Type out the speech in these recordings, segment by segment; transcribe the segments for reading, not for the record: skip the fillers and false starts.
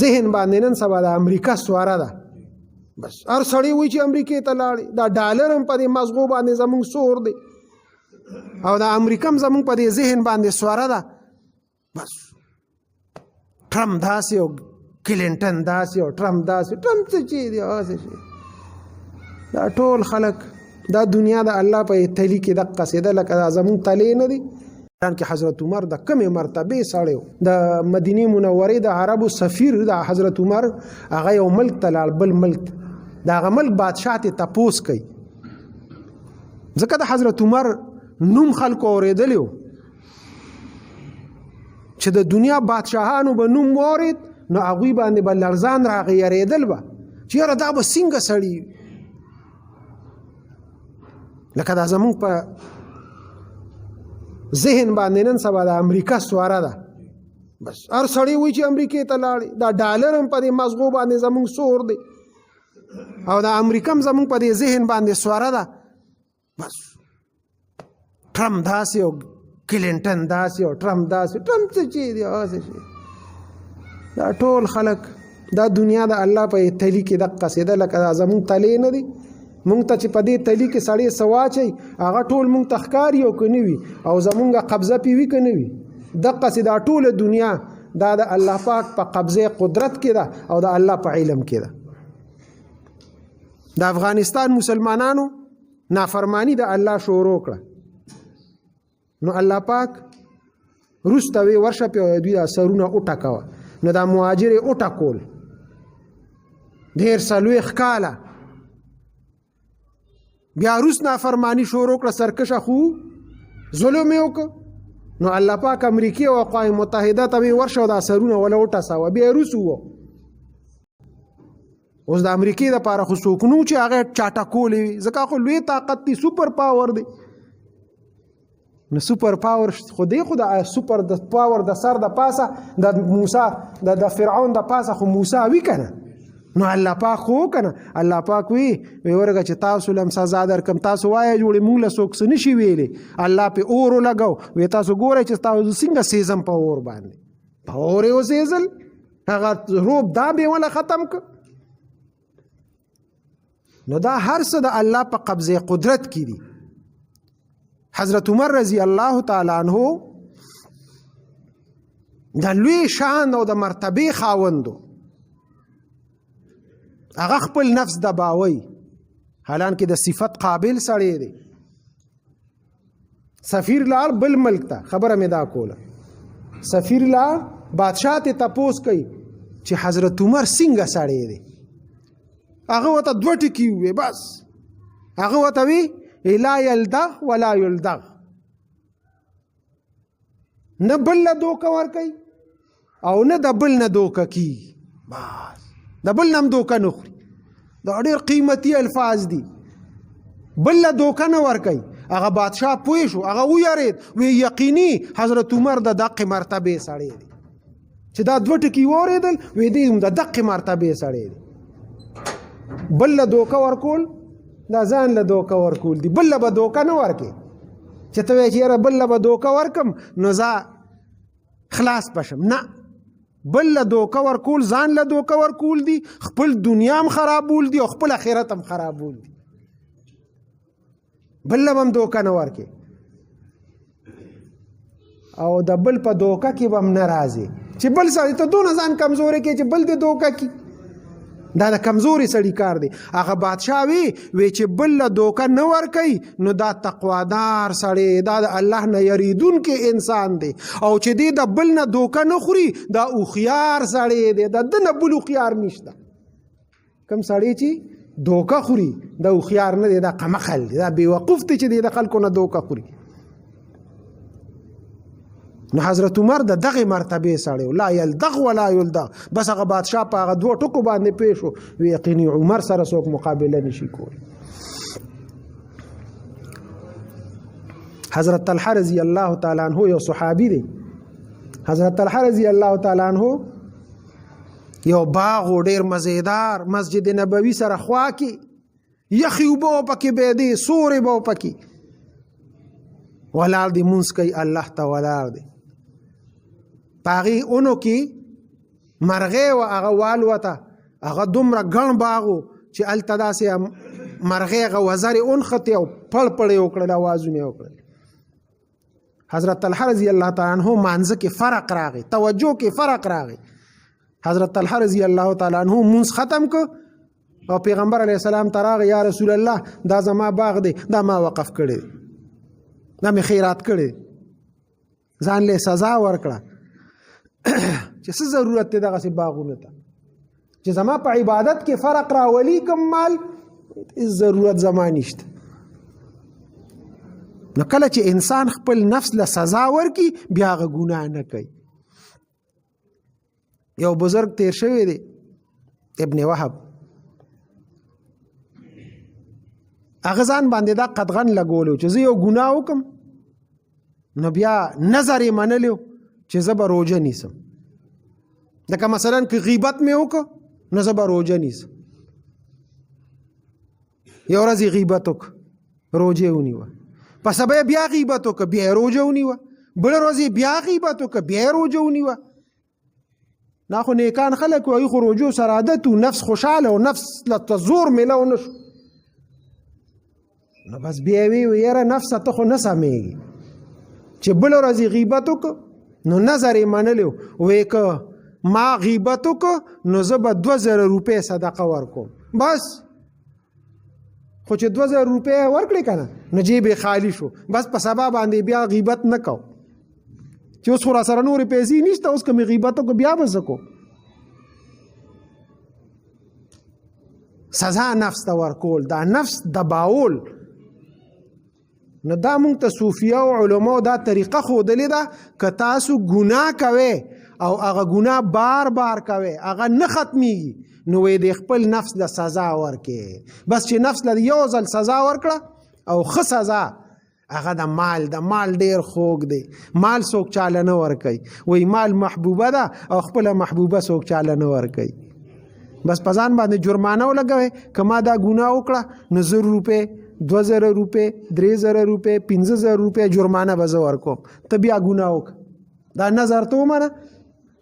ذهن باندې نن سبا د امریکا سواره ده. بس هر سړی وایي چې امریکې ته لاړې، دا ډالر هم په دې مزغو باندې زمونږ سور دی او دا امریکا هم زمونږ په دې ذهن باندې سواره ده. بس ټرمپ داسې او کلینټن داسې او ټرمپ داسې، ټرمپ څه چې دی هغه څه شي. دا ټول خلک دا دنیا د الله په تلی کې دقه سي ده، لکه دا زمونږ تلی نه دی. کې حضرت عمر د کمې مرتبې سړی و، د مدینې منورې د عربو سفیر د حضرت عمر هغه یو ملک ته لاړ، بل ملک ته، د هغه ملک بادشاه ته تپوس کوي، ځکه د حضرت عمر نوم خلکو اورېدلی و چې د دنیا بادشاهانو به نوم واورېد نو هغوی باندې به لړزان راغی، یرېدل به چې یاره دا به څنګه سړی، لکه دا زمونږ په ذهن باندې نن سبا د امریکا سواره ده. بس هر سړی وایي چې امریکې ته لاړې، دا ډالر هم په دې مزغو باندې زمونږ سور دی او دا امریکا هم زمونږ په دې ذهن باندې سواره ده. بس ټرمپ داسې او کلینټن داسې او ټرمپ داسې، ټرمپ څه چې دی هغه څه شي. دا ټول خلک دا دنیا د الله په تلی کې دقه سي ده، لکه دا زمونږ تلی نه دی. مونږ ته چې په دې تلی کې سړی څه واچوي هغه ټول مونږ ته ښکاري او که نه وي، او زمونږ قبضه پې وي که نه وي. دقه سي دا ټوله دنیا دا د الله پاک په قبضه قدرت کې ده او د الله په علم کې ده. د افغانستان مسلمانانو نافرمانی د الله شروع کړه، نو الله پاک روسته وی ورشه په دوی دا سرونه وټکوه، نو دا مهاجر یې وټکول ډېر 40 کاله. بیا روس نافرمانی شروع کړه، سرکشه خو ظلم یې وکړ، نو الله پاک امریکې او اقوام متحده ته وی ورشه دا سرونه وله وټسوه. بیا روس وو. اوس د امریکې د پاره خو څوک نو چې هغه چاټه کولې وي، ځکه خو لوی طاقت دی، سپر پاور دی. نو سپر پاور خو دی، خو د سپر د پاور د سر د پاسه د موسی د فرعون د پاسه خو موسی وی کنه، نو الله پاک خو کنه، الله پاک وی وی ورګه چې تاسو لم سزا درکم، تاسو وایې جوړې مونږ له څوک څه نشي ویلی. الله په اور لګاو، وی تاسو ګورئ چې تاسو څنګه سیزم په اور باندې، په اور یې وسیزل، هغه روب دا به ولا ختم ک. نو دا هر څه د الله په قبضه قدرت کې دي. حضرت عمر رضی الله تعالی عنہ د لوی شان او د مرتبه خاوندو، هغه خپل نفس دباوي، حالانکه د صفت قابل سړی دی. سفیر لاړ بل ملک ته، خبره مې دا کوله، سفیر لاړ بادشاه ته تپوس کوي چې حضرت عمر څنګه سړی دی. هغه ورته دوه ټکي ووې بس، هغه ورته وی لا یلدغ ولا یلدغ، نه بل له دوکه ورکوي او نه د بل نه دوکه کیږي، بس د بل نه هم دوکه نه خوري. دا ډېر قیمتي الفاظ دي. بل له دوکه نه ورکوي. هغه بادشاه پوه شو، هغه ویرېد، وی یقیني حضرت عمر د دقې مرتبې سړی دی. چې دا دوه ټکي واورېدل، وی دی هم د دقې مرتبې سړی دی. بل له دوکه ورکول دا ځان له دوکه ورکول دي، بل له به دوکه نه ورکې. چې ته وایې چې یاره بل له به دوکه ورکم نو زه خلاص به شم، نه، بل له دوکه ورکول ځان له دوکه ورکول دي، خپل دنیا هم خرابول دي او خپل آخرت هم خرابول دي. بل له به هم دوکه نه ورکې او د بل په دوکه کې به هم نه راځې چې بل سړی ته دونه ځان کمزوری کې چې بل دې دوکه کی، دا د کمزوري سړي کار دی. هغه بادشاه وی وی چې بل له دوکه نه ورکوي نو دا تقوادار سړی، دا د الله نه یریدونکی انسان دی، او چې دی د بل نه دوکه نه خوري دا هوښیار سړی دی، د ده نه بل هوښیار نشته. کوم سړی چې دوکه خوري دا هوښیار نه دی، دا قمخل دی، دا بېوقوف دی چې دی د خلکو نه دوکه خوري. نو حضرت عمر د دغه مرتبه سړی لا یلدغ ولا یلدغ. بس هغه بادشاه په هغه دوه ټکو باندې پوه شو، وی یقیني عمر سره څوک مقابله نشي کولی. حضرت طلحه رضی الله تعالی عنہ یو صحابي دی. حضرت طلحه رضی الله تعالی عنہ یو باغ و ډیر مزیدار، مسجد نبوي سره خوا کې یخې اوبه پکې بهدې، سورې به پکې ولاړ دی، مونځ کوي، الله ته ولاړ دی. په هغې اونو کې مرغۍ وه، هغه والوته، هغه دومره ګڼ باغ و چې هلته داسې مرغۍ هغه وزرې ونښتې او پړ پړ یې وکړل، اوازونه یې وکړل. حضرت طلحه رضی الله تعالی عنہ مانځه کې فرق راغی، توجه کې فرق راغی. حضرت طلحه رضی الله تعالی عنہ مونځ ختم کو او پیغمبر علی السلام ته راغی، یا رسول الله دا زما باغ دی، دا ما وقف کړی، دا مې خیرات کړی. ځان له سزا ورکړه چې څه ضرورت دی دغسې باغونو ته چې زما په عبادت کې فرق راولي، کوم مال هیڅ ضرورت زما نشته. نو کله چې انسان خپل نفس له سزا ورکي بیا هغه ګناه نه کوي. یو بزرګ تیر شوی دی، ابن وهب، هغه ځان باندې دا قدغن لګولو چې زه یو ګناه وکم نو بیا نظر یې منلیو چې زه به روژه نیسم. لکه مثلا که غیبت مې وکړ نو زه به روژه نیسم. یو ورځ یې غیبت وکړ، روژه یې ونیوه. په سبا یې بیا غیبت وکړ، بیا یې روژه ونیوه. بله ورځ یې بیا غیبت وکړ، بیا یې روژه ونیوه. دا خو نیکان خلک وایي، خو روژو سره عادت و، نفس خوشحاله او نفس له زور میلاو نه شو. نو بس بیا وی یاره نفس ته خو نه سمېږي. چې بله ورځ یې غیبت وکړ نو نظر یې منلی وی که ما غیبت وکړ نو زه به 2000 روپۍ صدقه ورکوم. بس خو چې 2000 روپۍ ورکړې که نه نو جیب یې خالی شو. بس په سبا باندې بیا غیبت نه کو چې اوس خو راسره نورې پیسې نشته، اوس که مې غیبت وکړ بیا به څه کوم. سزا نفس ته ورکول، دا نفس دباول. نو دا مونږ ته صوفیا او علماو دا طریقه ښودلې ده که تاسو ګناه کوئ او هغه ګناه بار بار کوئ هغه نه ختمیږي نو وی د خپل نفس له سزا ورکې. بس چې نفس له یو ځل سزا ورکړه او ښه سزا، هغه د مال، د مال ډیر خوږ دی، مال څوک چاله نه ورکوي. وایي مال محبوبه ده او خپله محبوبه څوک چاله نه ورکوي. بس په ځان باندې جرمانه ولګوي که ما دا ګناه وکړه نو 1000 روپۍ، 2000 روپۍ، 3000 روپۍ، 5000 روپۍ جرمانه به زه ورکوم، ته بیا ګناه وکړه. دا نظر ته ومنه،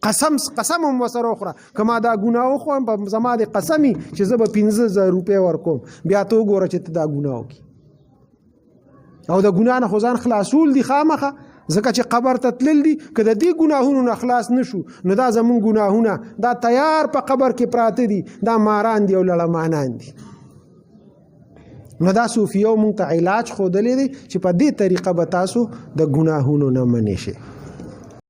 قسم قسم هم ورسره وخوره که ما دا ګناه وخورم په زما د قسمي چې زه به 5000 روپۍ ورکوم، بیا ته وګوره چې ته دا ګناه وکړي. او د ګناه نه خو ځان خلاصول دي خامخا، ځکه چې قبر ته تلل دي. که د دې ګناهونو نه خلاص نشو نو دا زمونږ ګناهونه دا تیار په قبر کې پراته دي، دا ماران دي او لړمانان دي. نو دا صوفیو مونږ ته علاج ښودلی دی چې په دې طریقه به تاسو د ګناهونو نه منې شئ.